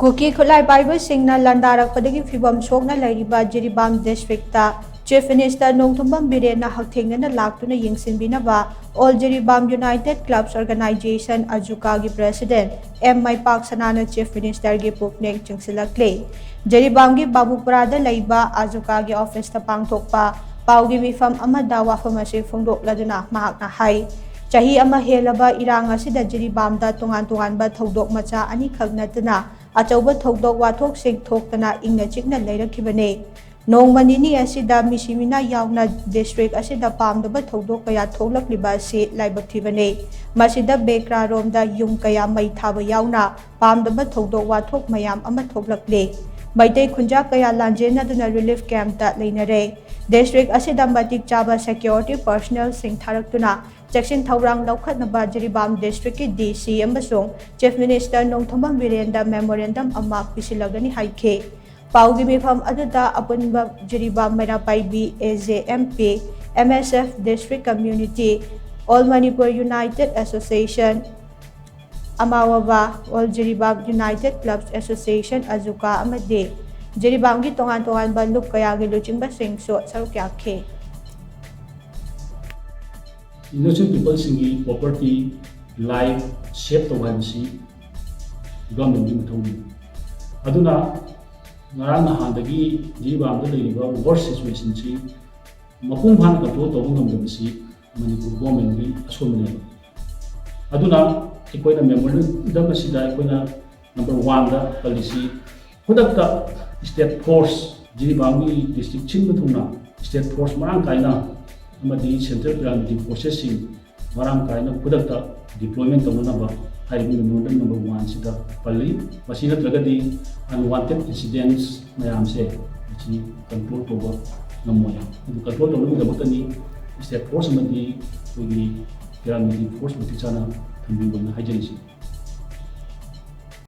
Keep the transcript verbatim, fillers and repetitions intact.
ꯀꯨꯀꯤ ꯈꯨꯠꯂꯥꯏ ꯄꯥꯏꯕꯁꯤꯡꯅ ꯂꯥꯟꯗꯥꯔꯛꯄꯗꯒꯤ ꯐꯤꯕꯝ ꯁꯣꯛꯅ ꯂꯩꯔꯤꯕ Jiribam district chief minister Nongthombam ꯕꯤꯔꯦꯟꯅ ꯍꯛꯊꯦꯡꯅꯅ ꯂꯥꯛꯇꯨꯅ ꯌꯦꯡꯁꯤꯟꯕꯤꯅꯕ all Jiribam united clubs organization ꯑꯖꯨꯀꯥꯒꯤ ꯄ꯭ꯔꯦꯁꯤꯗꯦꯟꯠ ꯑꯦꯝ ꯃꯩꯄꯥꯛ ꯁꯅꯥꯅ ꯆꯤꯐ ꯃꯤꯅꯤꯁꯇꯔꯒꯤ ꯄꯨꯛꯅꯤꯡ ꯆꯤꯡꯁꯤꯜꯂꯛꯂꯤ꯫ ꯖꯤꯔꯤꯕꯥꯝꯒꯤ ꯕꯥꯕꯨꯄꯨꯔꯥꯗ ꯂꯩꯕ ꯑꯖꯨꯀꯥꯒꯤ ꯑꯣꯐꯤꯁꯇ ꯄꯥꯡꯊꯣꯛꯄ ꯄꯥꯎꯒꯤ ꯃꯤꯐꯝ ꯑꯃꯗ ꯋꯥꯐꯝ ꯑꯁꯤ ꯐꯣꯡꯗꯣꯛꯂꯗꯨꯅ ꯃꯍꯥꯛꯅ ꯍꯥꯏ, ꯆꯍꯤ ꯑꯃ ꯍꯦꯜꯂꯕ ꯏꯔꯥꯡ ꯑꯁꯤꯗ ꯖꯤꯔꯤꯕꯥꯝꯗ ꯇꯣꯉꯥꯟ ꯇꯣꯉꯥꯟꯕ ꯊꯧꯗꯣꯛ ꯃꯆꯥ ꯑꯅꯤꯈꯛ ꯅꯠꯇꯅ ꯑꯆꯧꯕ ꯊꯧꯗꯣꯛ ꯋꯥꯊꯣꯛꯁꯤꯡ ꯊꯣꯛꯇꯅ ꯏꯪꯅ ꯆꯤꯛꯅ ꯂꯩꯔꯛꯈꯤꯕꯅꯤ꯫ ꯅꯣꯡꯃ ꯅꯤꯅꯤ ꯑꯁꯤꯗ ꯃꯤꯁꯤ ꯃꯤꯅꯥ ꯌꯥꯎꯅ ꯗꯤꯁꯇ꯭ꯔꯤꯛ ꯑꯁꯤꯗ ꯄꯥꯝꯗꯕ ꯊꯧꯗꯣꯛ ꯀꯌꯥ ꯊꯣꯛꯂꯛꯂꯤꯕ ꯑꯁꯤ ꯂꯥꯏꯕꯛ ꯊꯤꯕꯅꯤ꯫ ꯃꯁꯤꯗ ꯕꯦꯀ꯭ꯔꯥꯔꯣꯝꯗ ꯌꯨꯝ ꯀꯌꯥ ꯃꯩ ꯊꯥꯕ ꯌꯥꯎꯅ ꯄꯥꯝꯗꯕ ꯊꯧꯗꯣꯛ ꯋꯥꯊꯣꯛ ꯃꯌꯥꯝ ꯑꯃ ꯊꯣꯛꯂꯛꯂꯤ꯫ ꯃꯩꯇꯩ ꯈꯨꯟꯖꯥ ꯀꯌꯥ ꯂꯥꯟꯖꯦꯟꯅꯗꯨꯅ ꯔꯤꯂꯤꯐ ꯀꯦꯝꯞꯇ ꯂꯩꯅꯔꯦ꯫ ꯗꯤꯁꯇ꯭ꯔꯤꯛ ꯑꯁꯤꯗ ꯃꯇꯤꯛ ꯆꯥꯕ ꯁꯦꯀ꯭ꯌꯨꯔꯤꯇꯤ ꯄꯔꯁꯅꯦꯜꯁꯤꯡ ꯊꯥꯔꯛꯇꯨꯅ ꯆꯦꯛꯁꯤꯟ ꯊꯧꯔꯥꯡ ꯂꯧꯈꯠꯅꯕ ꯖꯤꯔꯤꯕꯥꯝ ꯗꯤꯁꯇ꯭ꯔꯤꯛꯀꯤ ꯗꯤ ꯁꯤ ꯑꯃꯁꯨꯡ ꯆꯤꯐ ꯃꯤꯅꯤꯁꯇꯔ ꯅꯣꯡꯊꯣꯝꯕꯝ ꯕꯤꯔꯦꯟꯗ ꯃꯦꯃꯣꯔꯦꯟꯗꯝ ꯑꯃ ꯄꯤꯁꯤꯜꯂꯒꯅꯤ ꯍꯥꯏꯈꯤ꯫ ꯄꯥꯎꯒꯤ ꯃꯤꯐꯝ ꯑꯗꯨꯗ ꯑꯄꯨꯟꯕ Jiribam Meira Paibi, A J M P, M S F, district community, all Manipur united association, ꯑꯃꯥꯋꯥꯕꯥ, all Jiribam united clubs association, ꯑꯖꯨꯀꯥ, ꯑꯃꯗꯤ ꯖꯤꯔꯤꯕꯥꯝꯒꯤ ꯇꯣꯉꯥꯟ ꯇꯣꯉꯥꯟꯕ ꯂꯨꯞ ꯀꯌꯥꯒꯤ ꯂꯨꯆꯤꯡꯕꯁꯤꯡꯁꯨ ꯁꯔꯨꯛ ꯌꯥꯈꯤ꯫ ꯏꯅꯣꯁꯦꯟ ꯄꯤꯄꯜꯁꯤꯡꯒꯤ ꯄ꯭ꯔꯣꯄꯔꯇꯤ, ꯂꯥꯏꯐ ꯁꯦꯞ ꯇꯧꯕ ꯍꯥꯏꯕꯁꯤ ꯒꯚꯔꯟꯃꯦꯟꯒꯤ ꯃꯊꯧꯅꯤ꯫ ꯑꯗꯨꯅ ꯉꯔꯥꯡ ꯅꯍꯥꯟꯗꯒꯤ ꯖꯤꯔꯤꯕꯥꯝꯗ ꯂꯩꯔꯤꯕ ꯋꯥꯔꯁ ꯁꯤꯆꯨꯋꯦꯁꯟꯁꯤ ꯃꯄꯨꯡ ꯐꯥꯅ ꯀꯟꯇ꯭ꯔꯣꯜ ꯇꯧꯕ ꯉꯝꯗꯕꯁꯤ ꯃꯅꯤꯄꯨꯔ ꯒꯚꯔꯟꯃꯦꯟꯒꯤ ꯑꯁꯣꯟꯕꯅꯦꯕ꯫ ꯑꯗꯨꯅ ꯑꯩꯈꯣꯏꯅ ꯃꯦꯃꯣꯔꯦꯟꯗꯝ ꯑꯁꯤꯗ ꯑꯩꯈꯣꯏꯅ ꯅꯝꯕꯔ ꯋꯥꯟꯗ ꯄꯜꯂꯤꯁꯤ, ꯈꯨꯗꯛꯇ ꯁ꯭ꯇꯦꯠ ꯐꯣꯔꯁ, ꯖꯤꯔꯤꯕꯥꯝꯒꯤ ꯗꯤꯁꯇ꯭ꯔꯤꯛ ꯁꯤꯟꯕ ꯊꯨꯡꯅ ꯁ꯭ꯇꯦꯠ ꯐꯣꯔꯁ ꯃꯔꯥꯡ ꯀꯥꯏꯅ ꯑꯃꯗꯤ ꯁꯦꯟꯇ꯭ꯔꯦꯜ ꯄꯦꯔꯥꯃꯤꯂꯤꯇꯔꯤ ꯐꯣꯔꯁꯦꯁꯁꯤꯡ ꯃꯔꯥꯡ ꯀꯥꯏꯅ ꯈꯨꯗꯛꯇ ꯗꯤꯄ꯭ꯂꯣꯏꯃꯦꯟ ꯇꯧꯅꯅꯕ ꯍꯥꯏꯔꯤꯕ ꯃꯦꯃꯣꯔꯦꯟꯗꯝ ꯅꯝꯕꯔ ꯋꯥꯟꯁꯤꯗ ꯄꯜꯂꯤ꯫ ꯃꯁꯤ ꯅꯠꯇ꯭ꯔꯒꯗꯤ ꯑꯟꯋꯥꯟꯇꯦꯗ ꯏꯟꯁꯤꯗꯦꯟꯁ ꯃꯌꯥꯝꯁꯦ ꯃꯁꯤ ꯀꯟꯇ꯭ꯔꯣꯜ ꯇꯧꯕ ꯉꯝꯃꯣꯏ꯫ ꯑꯗꯨ ꯀꯟꯇ꯭ꯔꯣꯜ ꯇꯧꯅꯕꯒꯤꯗꯃꯛꯇꯅꯤ ꯁ꯭ꯇꯦꯠ ꯐꯣꯔꯁ ꯑꯃꯗꯤ ꯑꯩꯈꯣꯏꯒꯤ ꯄꯦꯔꯥꯃꯤꯂꯤꯇꯔꯤ ꯐꯣꯔꯁ ꯃꯇꯤꯛ ꯆꯥꯅ ꯊꯝꯕꯤꯌꯨ ꯍꯥꯏꯅ ꯍꯥꯏꯖꯔꯤꯁꯤ꯫